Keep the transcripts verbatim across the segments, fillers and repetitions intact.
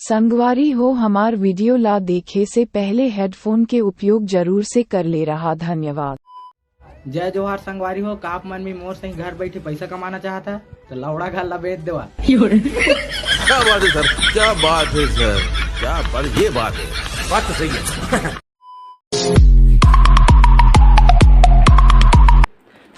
संगवारी हो, हमार वीडियो ला देखे से पहले हेडफोन के उपयोग जरूर से कर ले रहा। धन्यवाद। जय जोहार संगवारी हो, का आप मन भी मोर सही घर बैठे पैसा कमाना चाहत है, तो लौड़ा घर ला बेच देवा। क्या बात है सर, क्या बात है सर, क्या बात, ये बात है, बात तो सही है।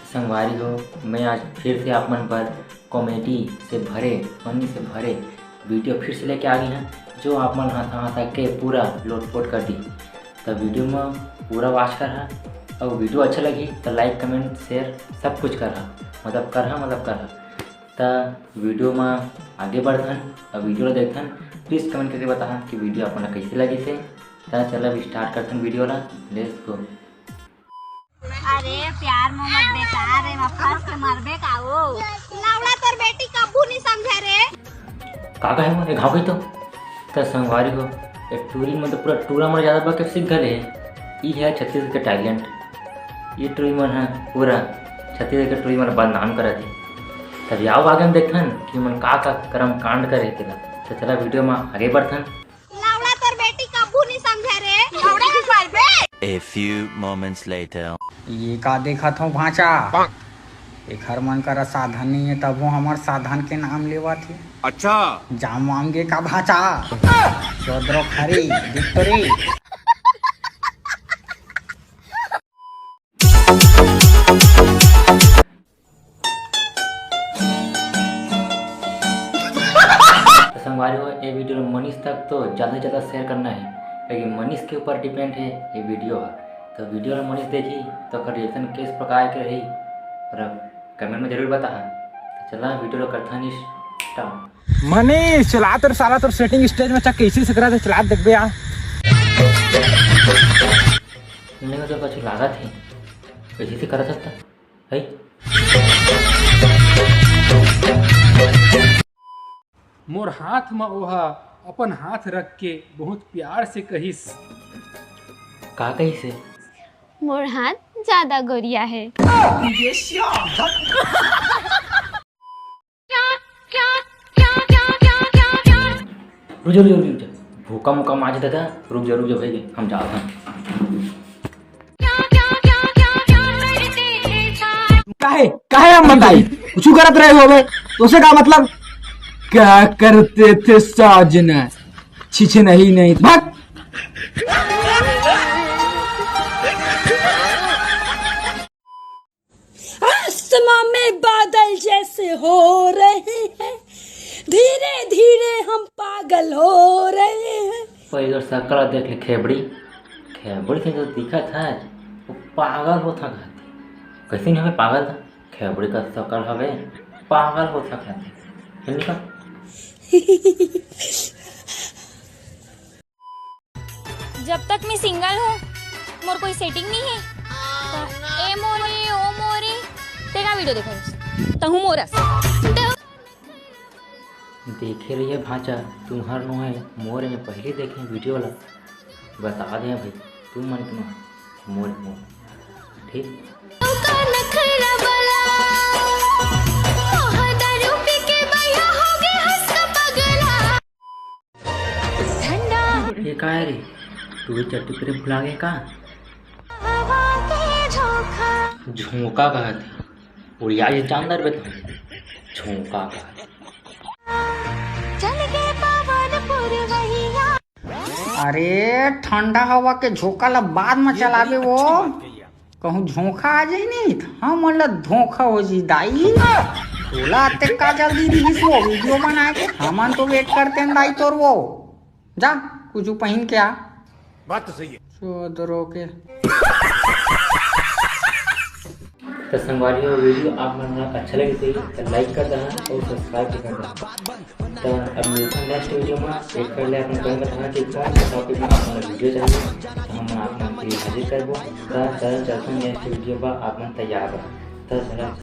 संगवारी हो, मैं आज फिर से आप मन बर कॉमेडी से भरे, फनी से भरे वीडियो फिर से लेके आ गई हैं, जो आप मन हंसा हंसा के पूरा लोटपोट कर दी। तो वीडियो में पूरा वॉच करहा, और वीडियो अच्छा लगी तो लाइक, कमेंट, शेयर सब कुछ करहा, मतलब करहा, मतलब करहा। तो वीडियो में आगे बढ़थन और वीडियो ला देखथन। प्लीज कमेंट करके बताहा कि वीडियो आप मन ला कैसे लगी से। तो चलो, अब स्टार्ट करथन वीडियो ला। Let's go. अरे प्यार मोहब्बत बेकार है, मैं फंस के मरबे का वो। लौड़ा तोर बेटी कब्बू नहीं समझे रे। का कहे वो? एक घाव कही तो। त संगवारी हो, एक टूरी में तो पूरा टूरा मन ज्यादा बके सीख गले है। ई है छत्तीसगढ़ के टैलेंट। ये टूरी मन है पूरा छत्तीसगढ़ के टूरी मन बदनाम करा दी। तब आओ आगे हम देखथन कि मन का का कर्म कांड करे तेला। तो चला वीडियो में आगे बढ़थन। लौड़ा तोर बेटी कब्बू नहीं समझे रे। लौड़ा नहीं समझे। A few moments later. ये का देखत हो भांचा? एखर मन करा साधन नहीं है, तभो हमर साधन के नाम लेवत हे। अच्छा। जाम वाम गे का भांचा? चोदरो खरी, दिख तो रे। तो संगवारी हो, ये वीडियो ला मनीष तक तो ज़्यादा से ज़्यादा शेयर करना है, क्योंकि मनीष के ऊपर डिपेंड है ये वीडियो है। तो वीडियो ला मनीष देखी तो ओकर रिएक्शन किस प्रकार के रही, और आप कमेंट में जरूर बताहा। तो चला वीडियो ला करथन स्टार्ट। मनीष, चला तोर साला तोर सेटिंग स्टेज में चक कैसे से करत हे, चला देखबे आ। नहीं, मतलब कुछ लागत है, कैसे से करत सकता है। मोर हाथ म ओहा अपन हाथ रख के बहुत प्यार से कहिस। का कहिस हे? मोर हाथ ज्यादा गोरिया है। रुक जा, रुक जा, रुक जा, रुक जा। भूखा मुका माज दादा, रुक जा, रुक जा भाई, हम जात हन। काहे, काहे हम बताई? कुछ करत रहे हो बे? उसे का मतलब? क्या करते थे साजना? छिछे नहीं, नहीं। भाग। आसमां में बादल जैसे हो रहे हैं, धीरे धीरे हम पागल हो रहे हैं। पहिली तो सकल देख ले खेबड़ी, खेबड़ी से जो दिखत है वो पागल होत है कहती। कैसे नहीं हमें पागल था? खेबड़ी का सकल हवे, पागल होत है कहती। फिर निकल। जब तक मैं सिंगल हूँ, मोर कोई सेटिंग नहीं है। तो ए मोरे, ओ मोरे, तेरा वीडियो देखो, तहु मोरस। देखे रहिए भांचा, तुम्हार नोहे मोरे में पहले देखे वीडियो ला, बता दे भाई, तुम मन के नोहे मोरे मोरे, ठीक? ये का है रे? तू भी चट्टी प्रेम भुला गए का? झोंका कहत हे। उड़िया ये जानदार बे तुम। झोंका कहत हे। अरे, ठंडा हवा के झोंका ला बाद में चलाबे वो। कहूँ झोंका आ जाई नहीं, त हमन ला धोखा हो जी दाई। तोला अतेक का जल्दी रिहिस वो वीडियो बनाए के? हमन तो वेट करते हैं दाई तोर वो। जा, कुछ पहिन के आ। बात तो सही है। चोदरो के। तो संगवारी हो, वीडियो आप मन ला अच्छा लगे तो लाइक कर देना और सब्सक्राइब भी कर देना। तो अब मिलते हैं नेक्स्ट वीडियो में। एक पहले अपन कमेंट बताना कि कौन सा टॉपिक में आप मन ला वीडियो चाहिए, तो हम आप मन के लिए हाजिर करबो। तो चलो चलते हैं नेक्स्ट वीडियो पर, आप मन तैयार रहो। तो चलो।